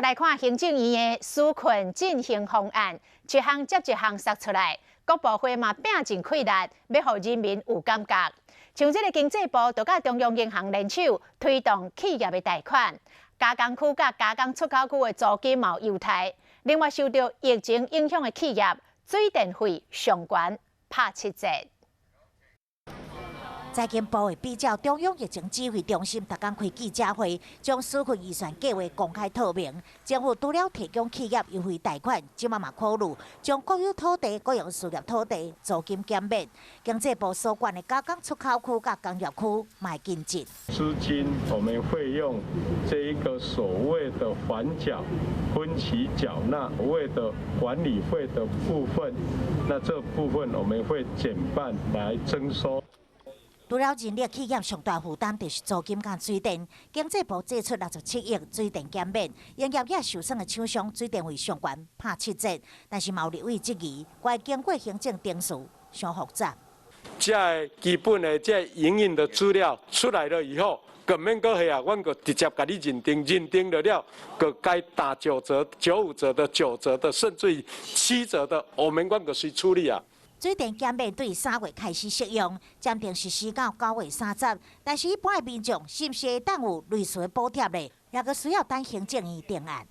來看行政院的紓困振興方案，一項接一項釋出來，各部會嘛拚盡氣力，欲予人民有感覺。像這个經濟部就佮中央銀行聯手推動企業的貸款，加工區佮加工出口區的租金嘛有優待。另外受著疫情影響的企業，水電費上懸拍7折。財經部會比照中央疫情指揮中心，逐工開記者會，將紓困預算計畫公開透明。政府除了提供企業優惠貸款，這馬嘛考慮將國有土地、國營事業土地租金減免。經濟部所管的加工出口區佮工業區嘛會跟進。資金我們會用這一個所謂的緩繳、分期繳納，所謂的管理費的部分，那這部分我們會減半來徵收。除了人力企業上大負擔就是租金佮水電，經濟部祭出67億水電減免，營業額受損的廠商水電費上懸拍7折，但是嘛有立委質疑，該經過行政程序傷複雜。這个基本的這營運的資料出來了以後，閣免閣彼啊，阮閣直接共你認定，認定了了，閣該打9折、95折的、9折的，甚至於7折的，我們阮閣隨處理啊。水電減免對3月開始適用，暫定實施到9月30。但是，一般的民眾是毋是會當有類似的補貼呢？猶閣需要等行政院定案。